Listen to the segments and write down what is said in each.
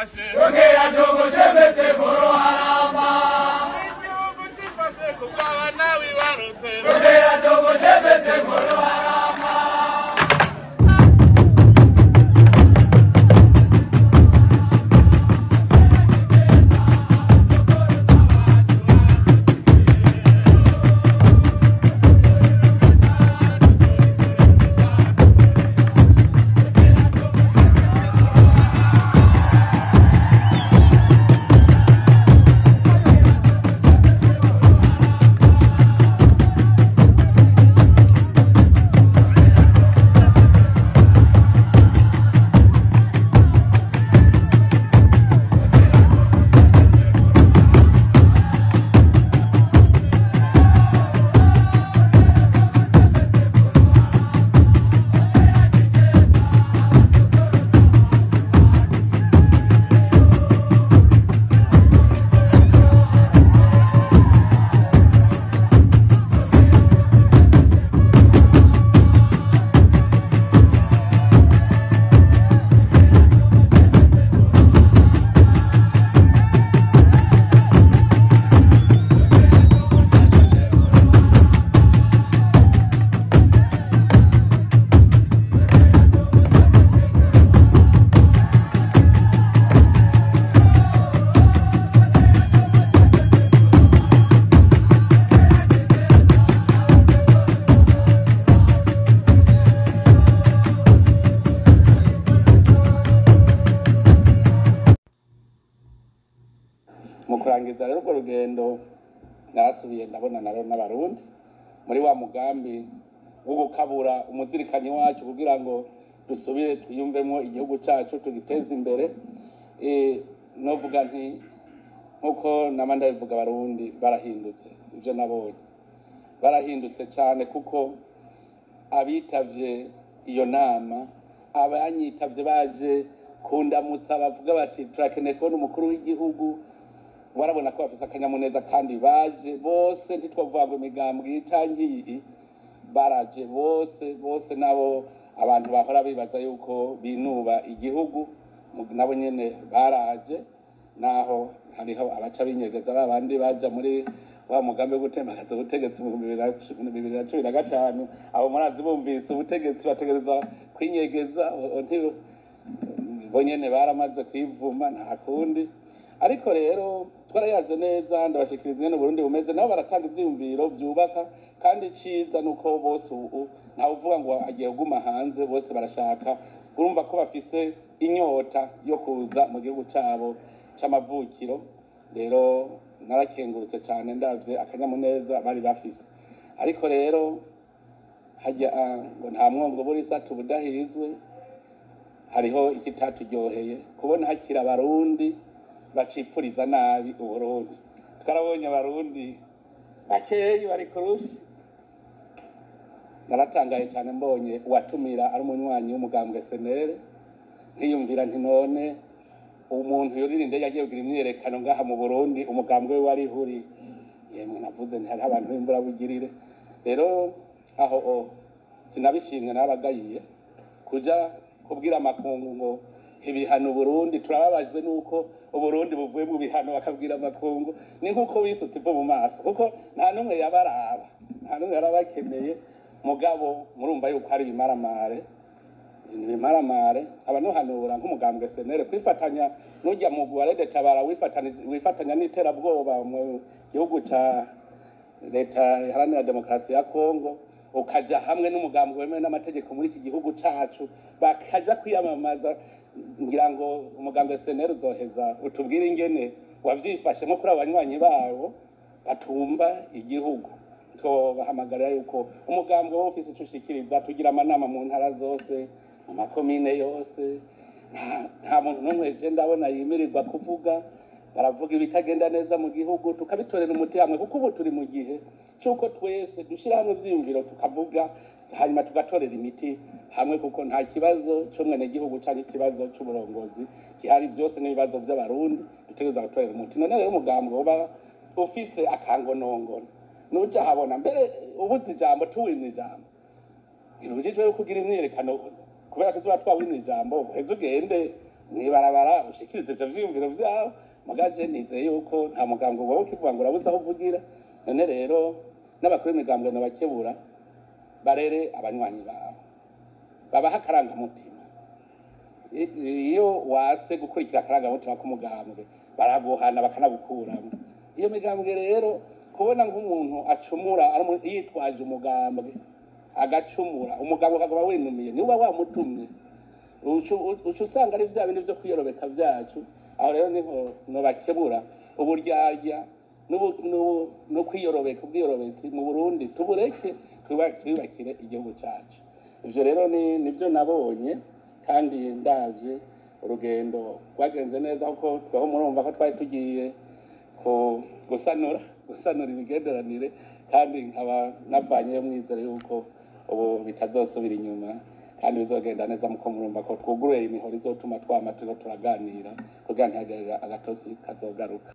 cifashe Tugera tugushemeze mu ruharamba Igihugu cifashe kubw'abana wibarutse Tugera tugushemeze mu ruharamba. Mu kurangiza rero urwo rugendo narasubiye ndabona naro n'abarundi muri wa mugambi wo gukabura umuzirikanyi wacu kugira ngo dusubire twiyumvemo igihugu cyacu tugiteze imbere. Novuga nti nkuko nama ndabivuga, abarundi barahindutse. Ivyo nabonye barahindutse cyane, kuko abitavye iyo nama, abanyitavye baje kundamutsa bavuga bati turakeneye kubona umukuru w'igihugu, warabona ko bafise akanyamuneza kandi baje bose. Ntitwavuga ngo imigambwe canke iyi, baraje bose bose. Nabo abantu bahora bibaza yuko binuba igihugu nabo nyene baraje, naho hariho abaca binyegeza ba bandi baja muri wa mugambi wo gutembagaza ubutegetsi mu 2015. Abo murazi, bumvise ubutegetsi bategerezwa kwinyegeza. Bo nyene baramaze kwivuma, nta kundi. Ariko rero twarayaze neza, ndabashikiriza ingene Uburundi bumeze, nabo baratanga ivyiyumviro vyubaka. Kandi iciza nuko bose ubu ntawe uvuga ngo agiye kuguma hanze, bose barashaka. Urumva ko bafise inyota yo kuza mu gihugu cabo c'amavukiro. Rero narakengurutse cane ndavye akanyamuneza bari bafise. Ariko rero harya ngo nta mwongo buri satu ubudahizwe, hariho ikitaturyoheye kubona hakiri abarundi bacipfuriza nabi Uburundi. Twarabonye abarundi bakeyi bari kurushi. Naratangaye cyane mbonye uwatumira ari umunywanyi w'umugambwe senere, nkiyumvira nti none umuntu yurira indege agiye kugira imyiyerekano ngaha mu Burundi, umugambwe we wari huri? Yemwe, navuze nti hariho abantu b'imburabugirire. Rero aho o sinabishimye, nabagayiye kuja kubwira amakungu ngo ibihano Burundi, turababajwe nuko Uburundi buvuye mu bihano. Bakabwira amakungu, ni nkuko wisutse ivu mu maso, kuko nta n'umwe yabaraba, nta n'umwe yarabakeneye. Mugabo murumva yuko ari ibimaramare, ibintu bimaramare. Abanuhanura nk'umugambwe senere kwifatanya n'ujya mu wa Tabara wifatanya n'iterabwoba mu gihugu ca leta iharanira demokarasi ya Kongo, ukaja hamwe n'umugambi wemewe n'amategeko muri iki gihugu cacu, bakaja kwiyamamaza. Ngira ngo umugambi SNL uzoheza utubwire ingene wavyifashe nko kuri abanywanyi bawo batumva igihugu. Twobahamagarira yuko umugambi wowe ufise ico ushikiriza. Tugira amanama mu ntara zose, mu makomine yose. Nta muntu n'umwe je ndabona yimirirwa kuvuga. Baravuga ibitagenda neza mu gihugu, tukabitorera umuti hamwe, kuko ubu turi mu gihe c'uko twese dushira hamwe ivyiyumviro, tukavuga, hanyuma tugatorera imiti hamwe, kuko nta kibazo c'umwenegihugu canke ikibazo c'uburongozi gihari. Vyose n'ibibazo vy'abarundi dutegerezwa gutorera umuti. None rero umugambi woba ufise akangonongono, nuja habona mbere ubuze ijambo, tuwimye ijambo, ntibujijwe yuko ugira imyiyerekano kubera ko tuba twawimye ijambo, uheze ugende. Mwibarabara ushikirize ivyo vyiyumviro vyawe. Mugaje nizeye yuko nta mugambwe wowe ukivuga ngo urabuze aho uvugira. None rero n'abakuru b'imigambwe nabakebura barere abanywanyi babo, babaha akarangamutima. Iyo wase gukurikira akarangamutima k'umugambwe, baraguhana bakanagukuramo iyo migambwe. Rero kubona nk'umuntu acumura yitwaje umugambwe, agacumura, umugambwe ukaguma winumiye, niba wamutumye, uca usanga ari vya bindi vyo kwiyorobeka vyacu. Aho rero niho nobakebura uburyarya no kwiyorobeka, ubwiyorobetsi mu Burundi tubureke, twiyubakire igihugu cacu. Ivyo rero ni nivyo nabonye, kandi ndavye urugendo rwagenze neza, kuko tweho murumva ko twari tugiye ku gusanura imigenderanire, kandi nkaba navanyeyo mwizero yuko ubu bitazosubira inyuma kandi bizogenda neza, muko murumva ko twuguruye imihoro izotuma twama turiko turaganira kugira ntihagire agatosi kazogaruka.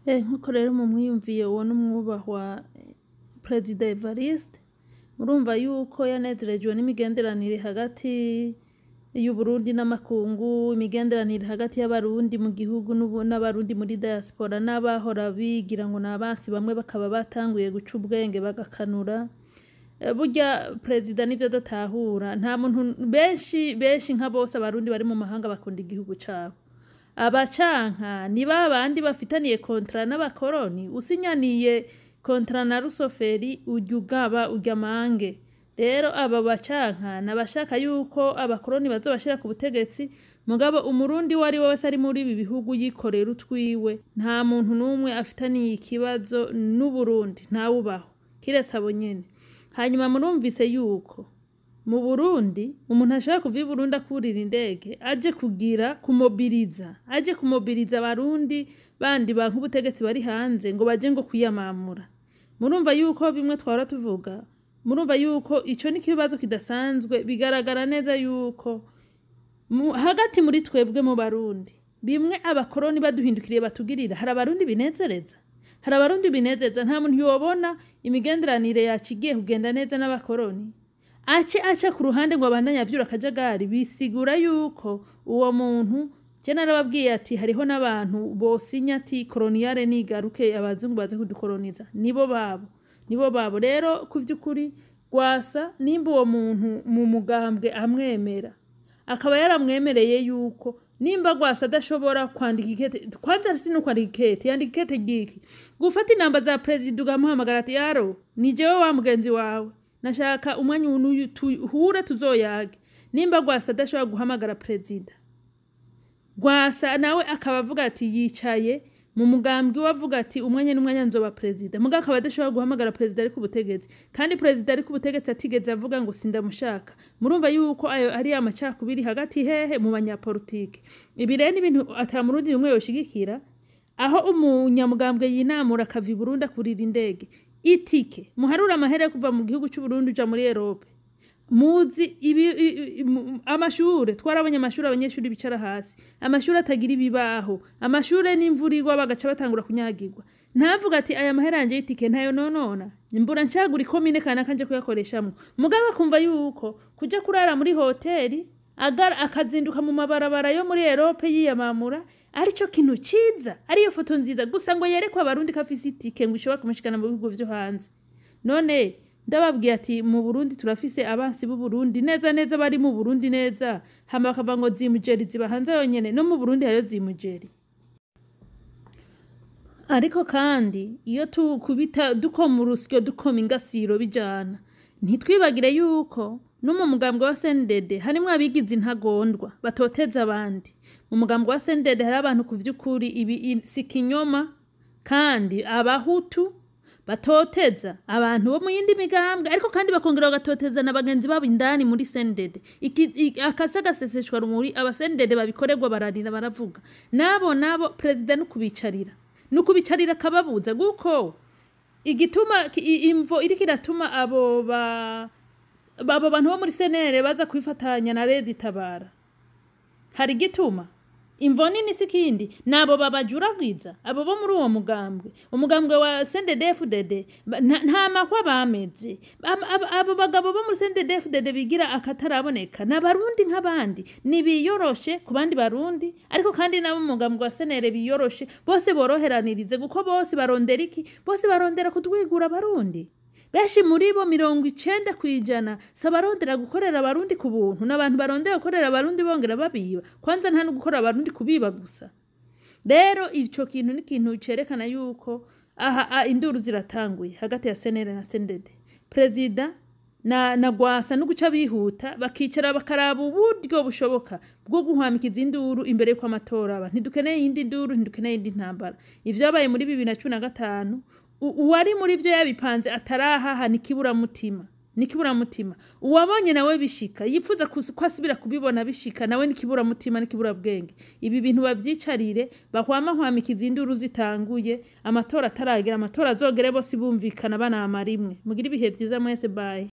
Nkuko rero mumwiyumviye, uwo n'umwubahwa Perezida Evariste. Murumva yuko yanezerejwe n'imigenderanire hagati y'Uburundi n'amakungu, imigenderanire hagati y'Abarundi mu gihugu n'Abarundi muri diaspora, n'abahora bigira ngo ni abansi bamwe bakaba batanguye guca ubwenge bagakanura. Burya perezida nivyo adatahura, nta muntu, benshi benshi nka bose Abarundi bari mu mahanga bakunda igihugu cabo. Abacanka ni ba bandi bafitaniye contrat n'abakoroni. Usinyaniye contrat na rusoferi, ujya ugaba urya mange. Rero aba bacanka nabashaka yuko abakoroni bazobashira ku butegetsi. Mugabo Umurundi uwo ari we wese ari muri ibi bihugu yikorera utwiwe, nta muntu n'umwe afitaniye ikibazo n'Uburundi, ntawubaho kiretse abo nyene. Hanyuma murumvise yuko mu Burundi umuntu ashobora kuva i Burundi akurira indege aje kugira kumobiriza, aje kumobiriza Abarundi bandi banka ubutegetsi bari hanze, ngo baje ngo kwiyamamura. Murumva yuko bimwe twahora tuvuga, murumva yuko ico ni ikibazo kidasanzwe. Bigaragara neza yuko hagati muri twebwe mu Barundi, bimwe abakoroni baduhindukiriye batugirira, hari Abarundi binezereza, hari Abarundi binezereza. Nta muntu yobona imigenderanire yacigiye kugenda neza n'abakoroni ace aca ku ruhande ngo abandanye avyura akajagari. Bisigura yuko uwo muntu, je narababwiye ati hariho n'abantu bosinya ati coloniale nigaruke, abazungu baze kudukoloniza. Nibo babo, nibo babo. Rero ku vy'ukuri Rwasa, nimba uwo muntu mu mugambwe amwemera, akaba yaramwemereye yuko nimba Rwasa adashobora kwandika ikete, kwanza si no kwandika ikete, yandika ikete giki? Gufata inamba za perezida ugamuhamagara ati: "Allô, ni jewe wa mugenzi wawe, nashaka umwanya uyu tuhure tuzoyage." Nimba Rwasa adashobora guhamagara perezida, Rwasa nawe akaba avuga ati yicaye mu mugambwe we, avuga ati umwanya n'umwanya nzoba perezida, muga akaba adashobora guhamagara perezida ari ku butegetsi, kandi perezida ari ku butegetsi atigeze avuga ngo sindamushaka, murumva yuko ayo ari amacakubiri hagati hehe? Mu banyapolitike. Ibi rero ni ibintu ata Murundi n'umwe yoshigikira, aho umunyamugambwe yinamura akava i Burundi akurira indege, itike. Muharure amahera yo kuva mu gihugu c'Uburundi uja muri Europe. Muzi ibi amashure, twarabonye amashure abanyeshuri bicara hasi, amashure atagira ibibaho, amashure n'imvura igwa bagaca batangura kunyagirwa. Ntavuga ati aya mahera yanje y'itike ntayo nonona, mbura ncagura ikomine kanaka nje kuyakoreshamwo. Mugabo akumva yuko kuja kurara muri hoteli akazinduka mu mabarabara yo muri Europe yiyamamura arico kintu ciza, ariyo foto nziza gusa, ngo yerekwe Abarundi ko afise itike ngo ishobora kumushikana mu bihugu vyo hanze. None ndababwiye ati mu Burundi turafise abansi b'u Burundi neza neza, bari mu Burundi neza. Hama bakavuga ngo zimujeri ziba hanze yonyene. No mu Burundi hariyo zimujeri. Ariko kandi iyo tukubita dukoma urusyo, dukoma ingasiro bijana, ntitwibagire yuko no mu mugambwe wa CNDD harimwo abigize intagondwa batoteza abandi. Mu mugambwe wa CNDD hari abantu, ku vy'ukuri ibi si kinyoma, kandi Abahutu batoteza abantu bo mu yindi migambwe, ariko kandi bakongera bagatoteza na bagenzi babo indani muri CNDD. Akasa gaseseshwa rumuri, aba CNDD babikorerwa bararira, baravuga. Nabo perezida nukubicarira akababuza, guko igituma imvo iriko iratuma abo bantu bo muri CNL baza kwifatanya na RED Tabara, hari igituma. Imvo nini si kindi, nabo babajuragwiza abo bo muri uwo mugambwe, umugambwe wa CNDD-FDD, nta mahwa bameze. Abo bagabo bo muri CNDD-FDD bigira akataraboneka ni abarundi nk'abandi, nibiyoroshe ku bandi barundi, ariko kandi nabo mu mugambwe wa CNL biyoroshe, bose boroheranirize, kuko bose barondera iki? Bose barondera kudwigura abarundi. Benshi muri bo, 90%, si abarondera gukorera abarundi ku buntu, ni abantu barondera gukorera abarundi bongera babiba. Kwanza nta no gukorera abarundi kubiba gusa. Rero ico kintu ni ikintu cerekana yuko aha induru ziratanguye hagati ya CNL na CNDD. Perezida na Gwasa no guca bihuta bakicara bakaraba uburyo bushoboka bwo guhwamikiza induru imbere y'uko amatora aba. Ntidukeneye iyindi nduru, ntidukeneye iyindi ntambara. Ivyabaye muri 2015, uwari muri vyo yabipanze atarahaha nikiburamutima, nikiburamutima. Uwabonye nawe bishika yipfuza ko asubira kubibona bishika nawe nikiburamutima, nikiburabwenge. Ibi bintu bavyicarire, bahwamahwamikiza induru zitanguye, amatora ataragera. Amatora azogere bose bumvikana, banama rimwe. Mugire ibihe vyiza mwese, bye.